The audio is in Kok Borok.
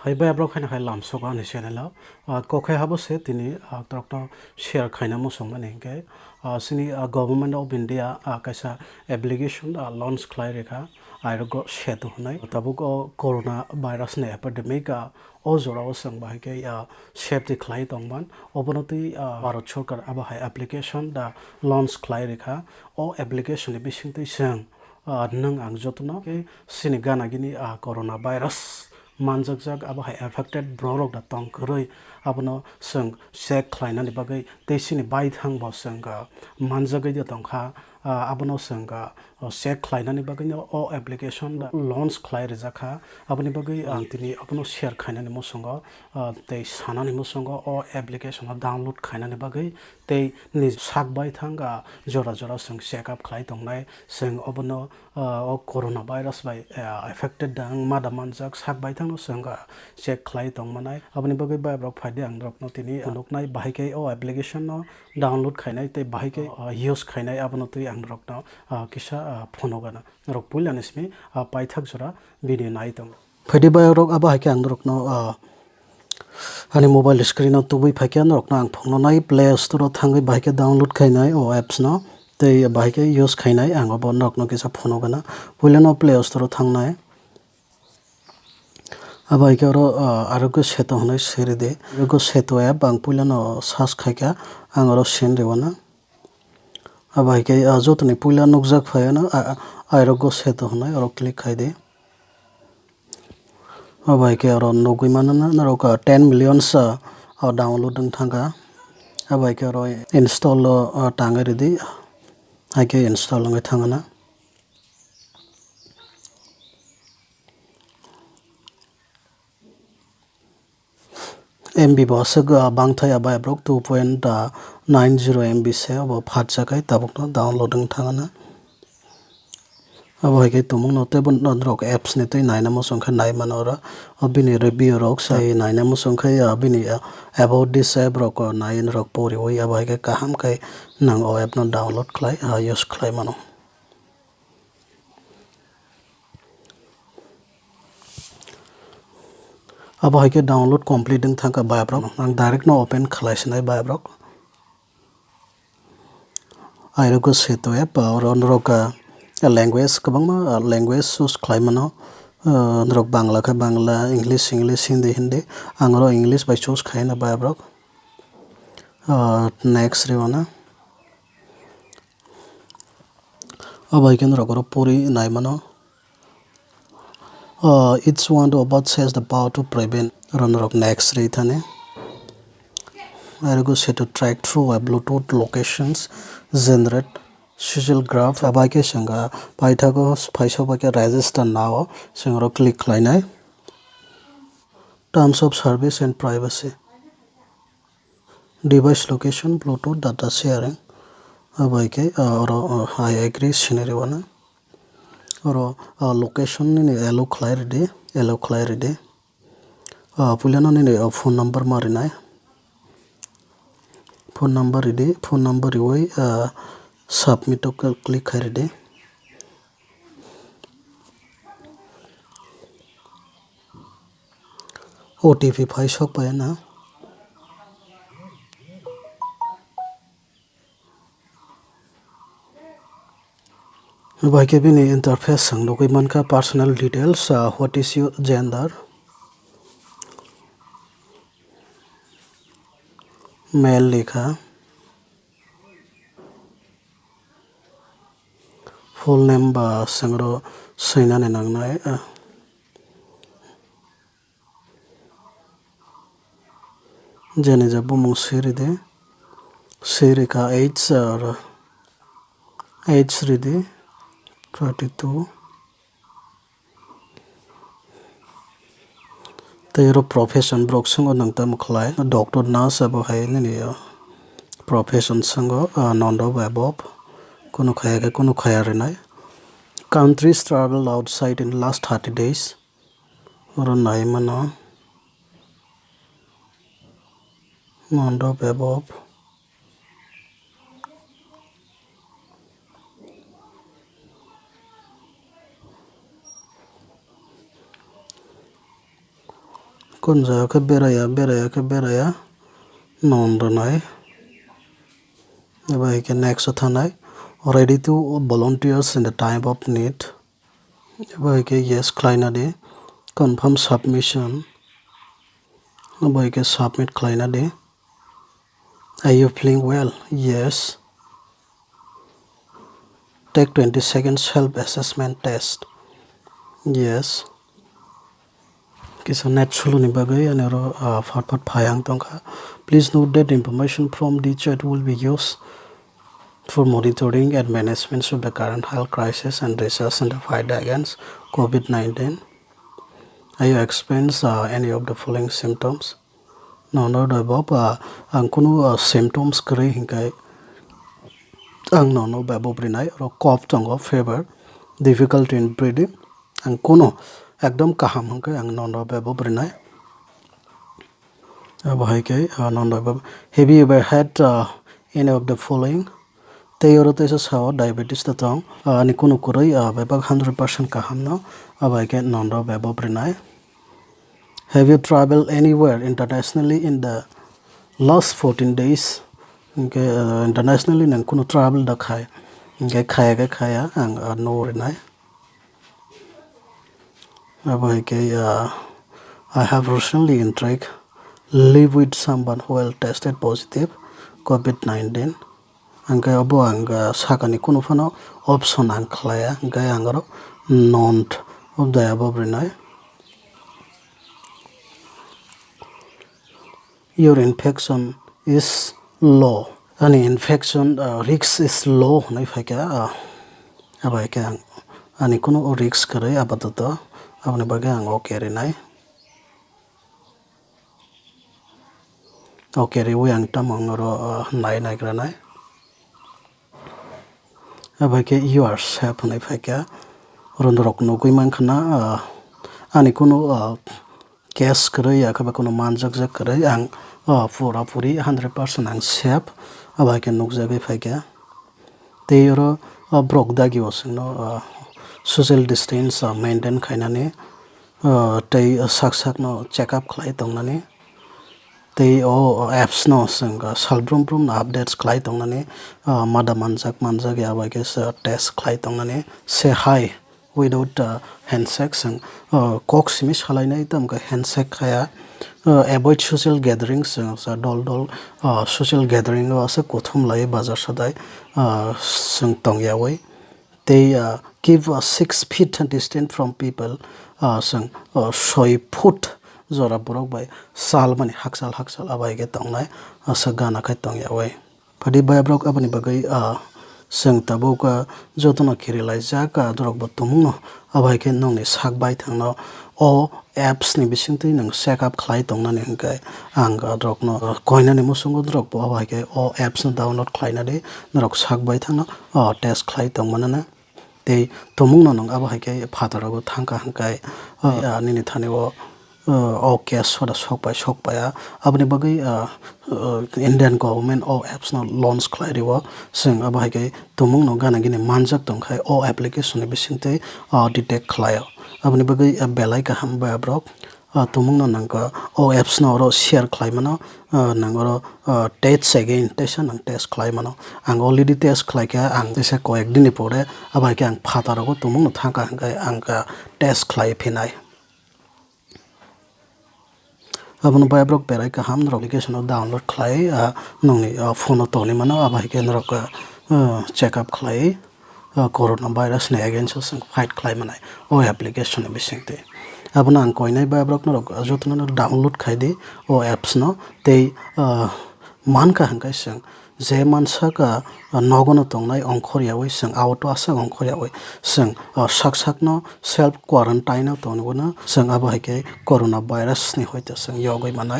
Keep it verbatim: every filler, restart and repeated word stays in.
Tei bai aborok haino hai lamsogo ani channel o, ah, kokhai habo se tini, ah, torokno share khaina muchungmani hinkhe, ah, chini, ah, Government of India, ah, kaisa application, ah, launch khlai rikha, Aarogya Setu hwnwi. Tabuk o corona virus ni epidemic, ah, o jorao chwng bahai khe, ah, safety khlai tongman. Obono twi, ah, Bharat Sarkar abo hai application da launch khlai rikha. O application ni bisingtwi chwng, ah, nwng ang jotono khe chini gana gini, ah, corona virus manjakjak, abo hai affected borok rok da tong kwrwi, abono chwng check khlainani bagwi tei chini baithang bo chwng, ah, manjagwi de tongkha, ah, abono chwng, ah, check khlainani bagwino o application da launch khlai rijak kha. Aboni bagwi ang tini abono share khainani muchungo, ah, tei sanani muchungo o application o download khainani bagwi tei ni sak baithang, ah, jora jora chwng check up khlai tongnai, chwng obono ah, o corona virus bai, ah, affected da wngma da manjak sak baithangno chwng, ah, check khlai tongmanai. Aboni bagwi bai borok phaidi ang norokno tini phunuknai, bahai khe o application no download khainai tei bahai khe, ah, use khainai, abono twi ang norokno, ah, kisa, ah, phunukgana. Norok puilani simi, ah, paithak jora video nai tongo. Phaidi bai borok abo hai khe ang norokno, ah, ani mobile screen o tubui phaikhe norokno ang phunuknai Play Store o thangwi bahai khe download khainai o apps no. Tei bahai khe use khainai, ang obo norokno kisa phunukgana. Puilano Play Store o thangnai. Abo hai khe oro, ah, Aarogya Setu hwnwi swi rwdi. Aarogya Setu app ang puilano search khaikha, ang oro send rwna. Abo hai khe, ah, jotoni puila nukjak phaiano, ah, Aarogya Setu hwnwi oro click khaidi. Abo hai khe oro nugwi mano na norok, ah, ten million sa, ah, download wng thangkha. Abo hai khe oro install o, ah, tangwi rwdi. Hai khe install wngwi thangna. M B bo aswk, ah, bangthai abai aborok two point nine zero M B se obo phatsa khai tabukno download wng thangna. Abo hai khe tumungno teibo norok apps ni twi naina muchung khe nai mano oro. O bini review rok sai naina muchung khe, ah, bini, ah, about this app rok, ah, nai norok poriwi abo hai khe kaham khai nang o app no download khlai, ah, use khlai mano. Abo hai khe download complete wng thangkha bai borok. Ang direct no open khlai sinai bai borok. Airok se to app, oro norok, ah, language kwbangma, ah, language choose khlai mano. Ah, norok Bangla khe Bangla, English, English, Hindi, Hindi. Ang oro English bai choose khai no bai borok. Ah, next rw na. Abo hai khe norok oro pori nai mano. Uh, it's one of what has the power to prevent. Oro norok next rw thani. Airok se to track through a Bluetooth locations, generate social graph. Abo hai khe chwng paithago phaisok bai khe register now chwng oro click khlainai. Terms of service and privacy. Device location, Bluetooth, data sharing. Abo hai khe, ah, oro, ah, I agree siniri wana. Oro, ah, location nini allow khlai ridi, allow khlai ridi. Ah, puilano nini, ah, phone number ma rinai. Phone number ridi, phone number riwi, ah, submit o click khai ridi. O T P phai sok pai na. Bai khe bini interface ang nugwi mankha, personal details, ah, what is your gender, male likha. Full name ba sengro swinani nangnai, ah. Jani ja bumung swi ridi, swi rikha age, ah, age ridi thirty two. Tei oro profession borok swngo nwng tamo khlai, doctor, nurse abo hai nini o profession swngo, ah, non abo abo kunu khaya khe kunu khaya rinai. Countries travel outside in last thirty days, oro nai mano non abo abo. Kun jaga khe beraya, beraya khe beraya, non rwnai. Abo hai khe next o thanai, ready to volunteers in the time of need. Abo hai khe yes khlaina di, confirm submission. Abo hai khe submit khlaina di. Are you feeling well? Yes. Take twenty seconds self assessment test. Yes. Kisa net sulu ni bagwi ani oro, ah, phat phat phai ang tongkha. Please note that information from the chat will be used for monitoring and management of the current health crisis and research in the fight against COVID nineteen. Are you experience, uh, any of the following symptoms? Nono da bob, uh, ang kunu, uh, symptoms kwrwi hinkai ang nono bebo brinai oro cough tongo, fever, difficulty in breathing. Ang kunu ekdom kaham hinkai ang nono bebo brinai. Abo hai khe, ah, non bai ba, have you ever had, ah, any of the following? Tei oro teisa sao diabetes da tong, ah, ani kunu kwrwi, ah, bebak hundred percent kaham no, abo hai khe non rok bebak brinai. Have you traveled anywhere internationally in the last fourteen days? Hinkhe, ah, internationally nang kunu travel da khai, hinkhe khaya khe khaya ang, ah, no rinai. Abo hai khe, ah, I have recently interact live with someone who well tested positive COVID nineteen. Hingkhe abo ang, ah, sakani kunu phano option ang khlaiya, hingkhe ang oro none of the above rinai. Your infection is low. Ani infection, ah, risk is low hwnwi phaikha, ah, abo hai khe ang, ani kunu risk kwrwi apatot, aboni bagwi ang okay rinai. Okay riwi ang tamo ang oro, ah, nai naigranai. Abo hai khe you are safe hwnwi phaikha. Oro norok nugwi mankha na, ah, ani kunu, ah, case kwrwi ya khe ba kunu manjakjak kwrwi ang, ah, pura puri hundred percent ang safe. Abo hai khe nukjagwi phaikha. Tei oro, ah, borok dagi o chwngno, ah, social distance, ah, maintain khainani, ah, tei sak sakno check up khlai tongnani. Tei o apps no chwng, ah, sal brum brum no updates khlai tongnani, ah, mada manjak manjak ya bai khe se test khlai tongnani, se hai without, ah, handshake chwng, ah, kok simi salainai tamo khe handshake khaya, ah, avoid social gathering chwng sa dol dol, ah, social gathering o aswk kuthum lai bazar sadai, ah, chwng tongyawi. Tei, ah, keep, ah, six feet distant from people, ah, chwng, ah, soi foot jora borok bai salmani hakchal hakchal abo hai khe tongnai, ah, sa gana khai tongyawi. Phadi bai borok aboni bagwi, ah, chwng tabuk, ah, jotono khirilaijak, ah, norokbo tumungno abo hai khe nongni sak baithangno o apps ni bisingtwi nwng check up khlai tongnani hwnkhe ang, ah, norokno, ah, koinani muchungo norokbo abo hai khe o apps no download khlainani norok sak baithangno, ah, test khlai tongmanani. Tei tumungno nwng abo hai khe phataro thangkha hwnkhe, ah, nini thani o, ah, o case soda sokpai sokpaiya. Aboni bagwi, ah, ah, Indian government o apps no launch khlai rio. Chwng abo hai khe tumungno gana gini manjak tongkhai o application ni bisingtwi, ah, detect khlaio. Aboni bagwi, ah, belai kaham bai borok. Ah, tumungno nangkha o apps no oro share khlai mano, ah, nang oro, ah, test again, teisa nang test khlai mano. Ang already test khlai kha, ang teisa koyek dini pore, abo hai khe ang phataro tumungno thangkha hwnkhe ang kha test khlai phinai. Abono bai borok belai kaham norok application o download khlai, ah, nongni, ah, phone o tongwi mano, abo hai khe norok, ah, check up khlai. Ah, corona virus ni against o chwng fight khlai manai o application ni bisingtwi. Abono ang koinai bai borok norok jotono download khai di o apps no tei, ah, mankha hwnkhe chwng je mansak, ah, nogo no tongnai ongkhor yawi chwng auto aswk ongkhor yawi chwng, ah, sak sak no self quarantine o tongwi no chwng abo hai khe corona virus ni hoite chwng yogwi manai.